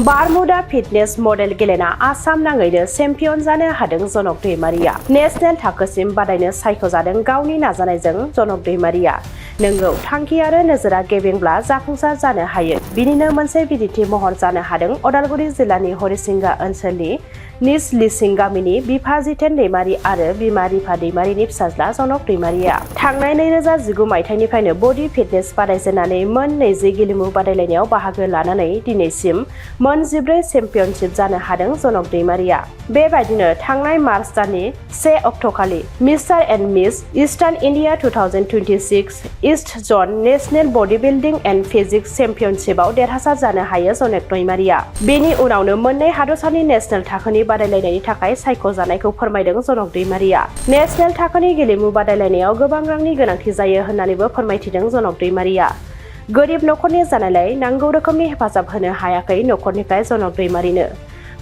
Bermuda fitness model गेलेना आसाम नाङैनो champion जानो हादों जनक दैमारिया। नेशनेल थाखोसिम बादायनो सायख'जादों गावनि नाजानायजों जनक दैमारिया। नोंगौ थांखि आरो नोजोरा गेबेंब्ला जाफुंसार जानो हायो। बिनिनो मोनसे बिदिन्थि महर जानो हादों अदालगुरि जिल्लानि हरिसिंगा ओनसोलनि निज लिसिं गामिनि बिफा जितेन दैमारि आरो बिमा रिफा दैमारिनि फिसाज्ला जनक दैमारिया। थांनाय 2019 मायथाइनिफ्रायनो बडि फिटनेस बादायजेननानै मोन 20 गेलेमु बादायलायनायाव बाहागो लानानै दिनैसिम मोन 14 चेम्पियनशिप जानो हादों जनक दैमारिया। बेबायदिनो थांनाय मार्च दाननि 1 अक्ट'खालि mister and miss eastern India 2026 east zone national body building and physique चेम्पियनशिपआव देरहासार जानो हायो जनक दैमारिया। बेनि उनावनो मोननै हादरसानि नेशनेल थाखोनि बादायलायनायनि थाखाय सायख'जानायखौ फोरमायदों जनक दैमारिया। नेशनेल थाखोनि गेलेमु बादायलायनायाव गोबां रांनि गोनांथि जायो होन्नानैबो फोरमायथिदों जनक दैमारिया। गोरिब नखरनि जानायलाय नांगौ रोखोमनि हेफाजाब होनो हायाखै नखरनिफ्राय जनक दैमारिनो।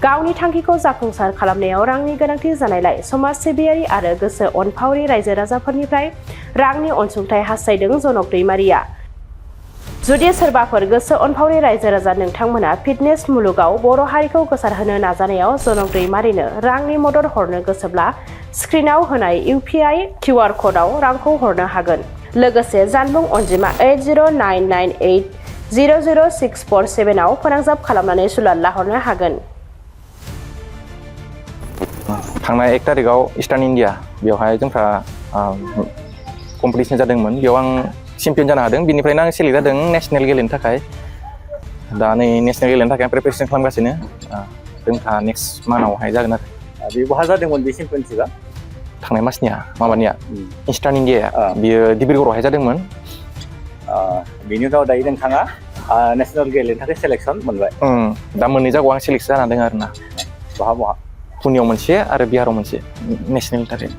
गावनि थांखिखौ जाफुंसार खालामनायाव रांनि गोनांथि जानायलाय समाज सिबियारि आरो गोसो अनफावरि रायजो राजाफोरनिफ्राय रांनि अनसुंथाइ हास्थायदों जनक दैमारिया। जुदि सोरबाफोर गोसो अनफावरि रायजो राजा नोंथांमोना फिटनेस मुलुगाव बर' हारिखौ गोसारहोनो नाजानायाव जनक दैमारिनो रांनि मदद हरनो गोसोब्ला स्क्रिनाव होनाय UPI QR क'डआव रांखौ हरनो हागोन। लोगोसे जानबुं अनजिमा 8099800647 आव फोनांजाब खालामनानै सुलाद लाहरनो हागोन। थांनाय 1 तारिखआव इस्टार्न इन्डिया बेवहाय जोंहा कम्पिटिसन जादोंमोन। बेयाव आं चेम्पियन जानो हादों। बिनिफ्रायनो आं सेलेक्ट जादों नेशनेल गेलेनो थाखाय। दा नै नेशनेल गेलेनो थाखाय आं प्रिपेरेसन खालामगासिनो। जोंहा नेक्स्ट मान्थआवहाय जागोन आरो। बे बहा जादोंमोन बे चेम्पियनशिपआ? थांनाय मासनिया माबानिया इस्टार्न इन्डिया बियो डिब्रुगड़आवहाय जादोंमोन। बेनि उनाव दायो नोंथाङा नेशनेल गेलेनो थाखाय सेलेक्सन मोनबाय। दा मोननै जायगायाव आं सेलेक्ट जाना दङ आरोना। बहा पुनेयाव मोनसे आरो बिहाराव मोनसे नेशनेलनि थाखाय।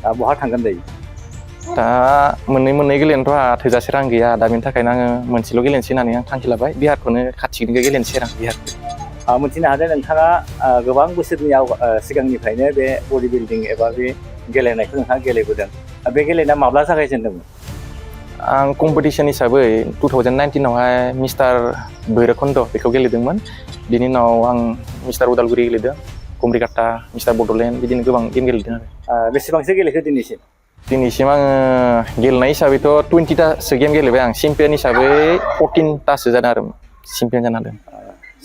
दा बहा थांगोन दायो? दा मोननै गेलेनोथ' आंहा थोजासे रां गैया। दा बेनि थाखायनो आङो मोनसेल' गेलेनोसै होननानै आं थांखि लाबाय। बिहारखौनो खाथिनिखौ गेलेनोसै आं बिहारखौ। मिथिनो हादों नोंथाङा गोबां बोसोरनि सिगांनिफ्रायनो बे बडि बिल्डिं एबा बे गेलेनायखौ नोंथाङा गेलेबोदों। बे गेलेनाया माब्ला जागायजेनदोंमोन? आं कम्पिटिसन हिसाबै 2019आवहाय मिस्टार भैरबखुन्द बेखौ गेलेदोंमोन। बिनि उनाव आं मिस्टार उदालगुरि गेलेदों, कुमरिकाटा, मिस्टार बड'लेण्ड बिदिनो गोबां गेम गेलेदों आरो। बेसेबांसो गेलेखो दिनैसिम? दिनैसिम आङो गेलेनाय हिसाबैथ' 20तासो गेम गेलेबाय आं। चेम्पियन हिसाबै 14तासो जादों आरो चेम्पियन जानो हादों।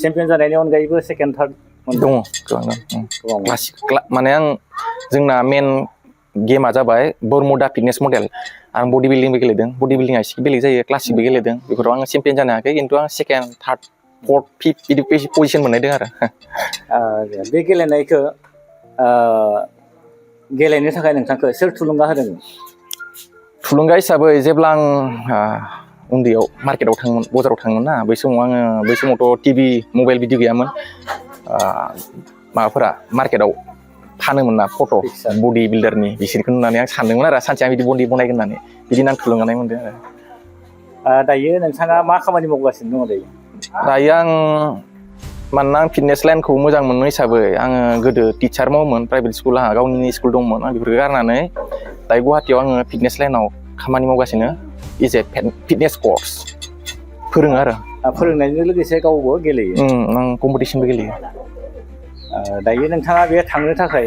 चेम्पियन जानायनि अनगायैबो सेकेन्ड थार्ड दङ गोबां क्लासिक माने आं जोंना मेन गेमा जाबाय बरमुडा फिटनेस मडेल। आं बडि बिल्डिंबो गेलेदों। बडि बिल्डिंआ एसे बेलेग जायो, क्लासिकबो गेलेदों। बेफोराव आङो चेम्पियन जानो हायाखै, खिन्थु आं सेकेन्ड थार्ड फर्थ फिफ्थ बिदि पजिसन मोननायदों आरो। बे गेलेनायखौ गेलेनो थाखाय नोंथांखौ सोर थुलुंगा होदोंमोन? थुलुंगा हिसाबै जेब्ला आं उन्दैयाव मार्केटाव थाङोमोन, बाजाराव थाङोमोन ना, बै समावथ' टिभि मबाइल बिदि गैयामोन। माबाफोरा मार्केटाव फानोमोन ना फट' बडि बिल्डारनि, बिसोरखौ नुनानै आं सानदोंमोन आरो सानसे आं बिदि बडि बनायगोन होननानै। बिदिनो आं थुलुंगानाय मोनदों आरो। दायो नोंथाङा मा खामानि मावगासिनो दङ दायो? दायो आं मानोना आं फिटनेस लाइनखौ मोजां मोनो हिसाबै आङो गोदो टिचार मावोमोन प्राइभेट स्कुल, आंहा गावनि स्कुल दंमोन। आं बेफोरखौ गारनानै दायो गुवाहाटियाव आङो फिटनेस लाइनाव खामानि मावगासिनो। इज ए फिटनेस कर्स फोरोङो आरो। फोरोंनायजों लोगोसे गावबो गेलेयो? आं कम्पिटिसनबो गेलेयो। दायो नोंथाङा बे थांनो थाखाय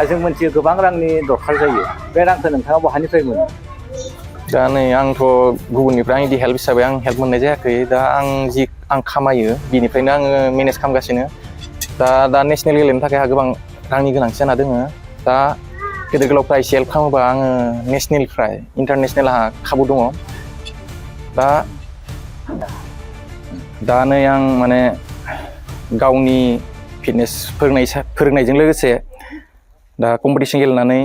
जों मोनथियो गोबां रांनि दरखार जायो। बे रांखौ नोंथाङा बहानिफ्राय मोनो? दा नै आंथ' गुबुननिफ्राय आंनि हेल्प हिसाबै आं हेल्प मोननाय जायाखै। दा आं खामायो बिनिफ्रायनो आङो मेनेज खालामगासिनो। दा नेशनेल गेलेनो थाखाय आंहा गोबां रांनि गोनांथि जाना दङ। दा गेदेर गोलावफ्रा एसे हेल्प खालामोबा आङो नेशनेलनिफ्राय इन्टारनेशनेल आंहा खाबु दङ। दा नै आं माने गावनि फिटनेस फोरोंनायजों लोगोसे दा कम्पिटिसन गेलेनानै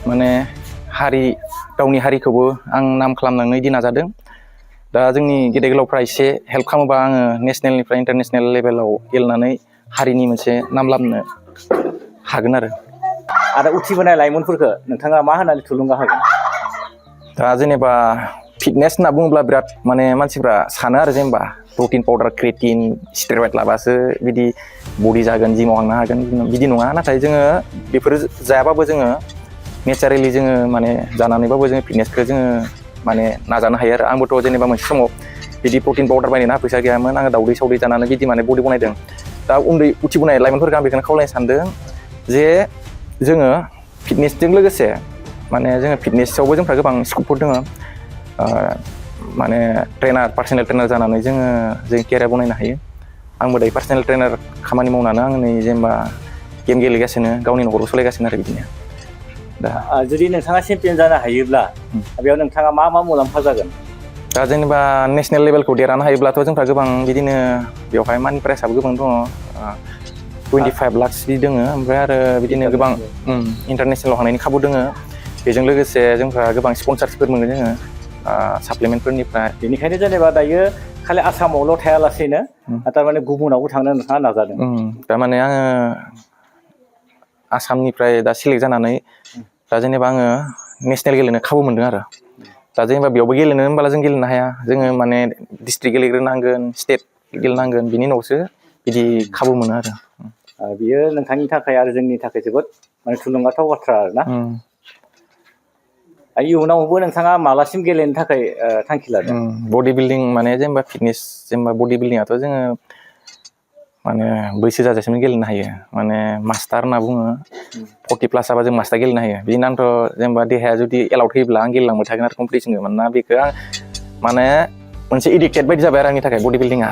माने गावनि हारिखौबो आं नाम खालामलांनो बिदि नाजादों। दा जोंनि गेदेर गोलावफ्रा एसे हेल्प खालामोबा आङो नेशनेलनिफ्राय इन्टारनेशनेल लेभेलाव गेलेनानै हारिनि मोनसे नाम लाबोनो हागोन आरो उथिबोनाय लाइमोनफोरखौ नोंथाङा मा होननानै थुलुंगा होगोन? दा जेनेबा फिटनेस होनना बुङोब्ला बिराद माने मानसिफ्रा सानो आरो जेनेबा प्रटिन पाउडार, क्रिएटिन, स्टेरइड लाबासो बिदि बडि जागोन, जिमाव थांनो हागोन, बिदि नङा। नाथाय जोङो बेफोर जायाबाबो जोङो नेचारेलि जोङो माने जानानैबाबो जोङो फिटनेसखौ जोङो माने नाजानो हायो आरो। आंबोथ' जेनेबा मोनसे समाव बिदि प्रटिन पाउडार बायनो फैसा गैयामोन। आङो दाउदै सावदै जानानै बिदि माने बडि बनायदों। दा उन्दै उथिबोनाय लाइमोनफोरखौ आं बेखौनो खावलायनो सानदों जे जोङो फिटनेसजों लोगोसे माने जोङो फिटनेसआवबो जोंफ्रा गोबां स्कपफोर दङ माने पार्सनेल ट्रेनार जानानै जों केरियार बनायनो हायो आंबो दायो पार्सनेल ट्रेनार खामानि मावनानै आं नै जेनेबा गेम गेलेगासिनो गावनि न'खरखौ सालायगासिनो आरो बिदिनो दा जुदि नोंथाङा चेम्पियन जानो हायोब्ला बेयाव नोंथाङा मा मुलाम्फा जागोन दा जेनेबा नेसनेल लेभेलखौ देरहानो हायोब्लाथ' जोंफ्रा गोबां बिदिनो बेवहाय मानि प्राइसआबो गोबां दङ 25 लाख बिदि दङ ओमफ्राय आरो बिदिनो गोबां इन्टारनेसनेलाव हांनायनि खाबु दङ बेजों लोगोसे जोंफ्रा गोबां स्पन्सार्सफोर मोनो जोङो साप्लिमेन्टफोरनिफ्राय बेनिखायनो जेनेबा दायो खालि आसामावल' थायालासेनो थारमाने गुबुनावबो थांनो नोंथाङा नाजादों थारमाने आङो आसामनिफ्राय दा सिलेक्ट जानानै दा जेनेबा आङो नेसनेल गेलेनो खाबु मोनदों आरो दा जेनेबा बेयावबो गेलेनो होनबाला जों गेलेनो हाया जोङो माने डिस्ट्रिक्ट गेलेग्रोनांगोन स्टेट गेलेनांगोन बिनि उनावसो बिदि खाबु मोनो आरो बियो नोंथांनि थाखाय आरो जोंनि थाखाय जोबोद माने थुलुंगाथाव बाथ्रा आरोना इयुनावबो नोंथाङा मालासिम गेलेनो थाखाय थांखि लादों बडि बिल्डिं माने जेनेबा फिटनेस जेनेबा बडि बिल्डिंआथ' जोङो माने बैसो जाजासिम गेलेनो हायो माने मास्टार होनना बुङो 40 प्लास जाबा जों मास्टार गेलेनो हायो बिनि आंथ' जेनेबा देहाया जुदि एलाउड होयोब्ला आं गेलेलांबाय थागोन आरो कम्पिटिसनखौ मानोना बेखौ आं माने मोनसे एडिक्टेड बायदि जाबाय आरो आंनि थाखाय बडि बिल्डिंआ